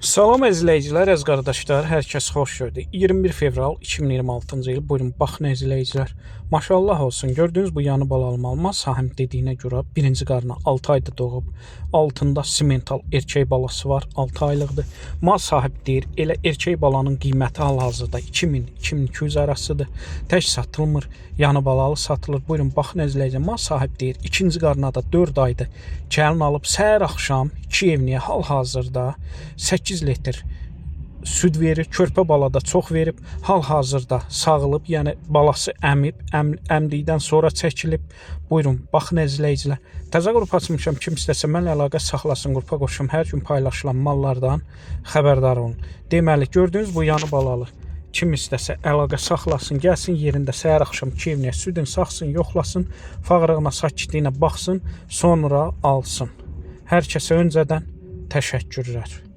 Salam izləyicilər, əziz qardaşlar, hər kəs xoş gördük. 21 fevral 2026-cı il. Buyurun, baxın izləyicilər. Maşallah olsun. Gördüyünüz bu yanı balalı mal sahib dediyinə görə birinci qarına 6 ayda doğub. Altında simental erkək balası var, 6 aylıqdır. Mal sahib deyir, elə erkək balanın qiyməti hal-hazırda 2000-2200 arasıdır. Tək satılmır, yanı balalı satılır. Buyurun, baxın izləyicilər. Mal sahib deyir, ikinci qarına da 4 aydır. Gəlin alıb səhər axşam 2 evniyə hal-hazırda 8 litr süd verir. Körpə bala da çox verib. Hal-hazırda sağılıb, yəni balası əmib, əmdikdən sonra çəkilib. Buyurun, baxın izləyicilər. Təzə qrup açmışam. Kim istəsə mənlə əlaqə saxlasın, qrupa qoşum. Hər gün paylaşılan mallardan xəbərdar olun. Deməli, gördüyünüz bu yanı balalı. Kim istəsə əlaqə saxlasın, gəlsin yerində səhər axşam 2 evniyə südün saxsın, yoxlasın, fağırığına, sakitliyinə baxsın, sonra alsın. Hər kəsə öncədən təşəkkürlər.